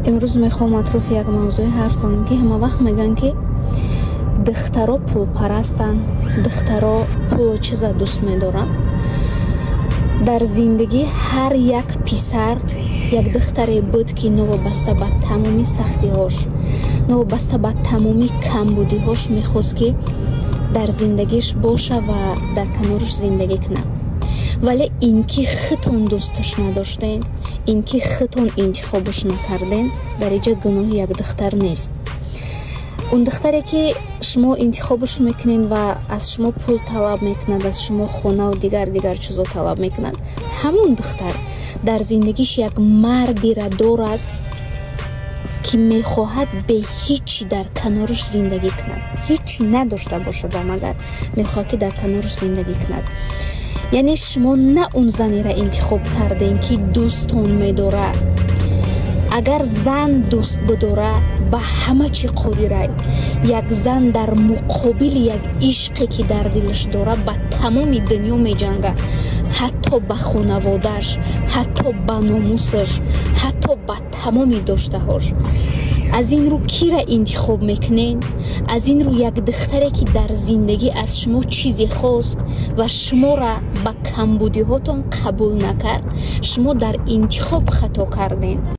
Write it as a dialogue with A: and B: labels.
A: Имрӯз мехоҳам атрофи як мавзӯе ҳарф занам, ки ҳама вақт мегӯянд, ки духтаро пулпарастанд, духтаро пулу чиза дӯст медоранд. Дар зиндагӣ ҳар як писар як духтаре буд, ки новобаста ба тамоми сахтиҳош, новобаста ба тамоми камбудиҳош, мехост, ки дар зиндагиш боша ва дар канораш зиндагӣ кунад. Вале ин ки худтон дӯсташ надоштен, ин ки худтон интихобаш накарден, дар инҷа гуноҳи як духтар нест. Он духтаре, ки шумо интихобаш мекунед ва аз шумо пул талаб мекунад, аз шумо хонаву дигар дигар чизо талаб мекунад, ҳамон духтар дар зиндагиш як мардира дорад, ки мехоҳад бе ҳичи дар канораш зиндагӣ кунад. Ҳичи надошта бошадам, агар мехоҳад, ки дар канораш зиндагӣ кунад. Яъне шумо на он занеро интихоб кардем, ки дӯстон медорад. Агар зан дӯст бидора, ба ҳама чӣ қодирай. Як зан дар муқобили як ишқе, ки дар дилаш дорад, ба тамоми дунё меҷангад, ҳатто ба хонаводааш, ҳатто ба номусаш, ҳатто ба тамоми доштаҳош. Аз ин рӯ кира интихоб мекунед? Аз ин рӯ як духтаре, ки дар зиндагӣ аз шумо чизе хост ва шуморо ба камбудиҳотон қабул накард, шумо дар интихоб хато кардем.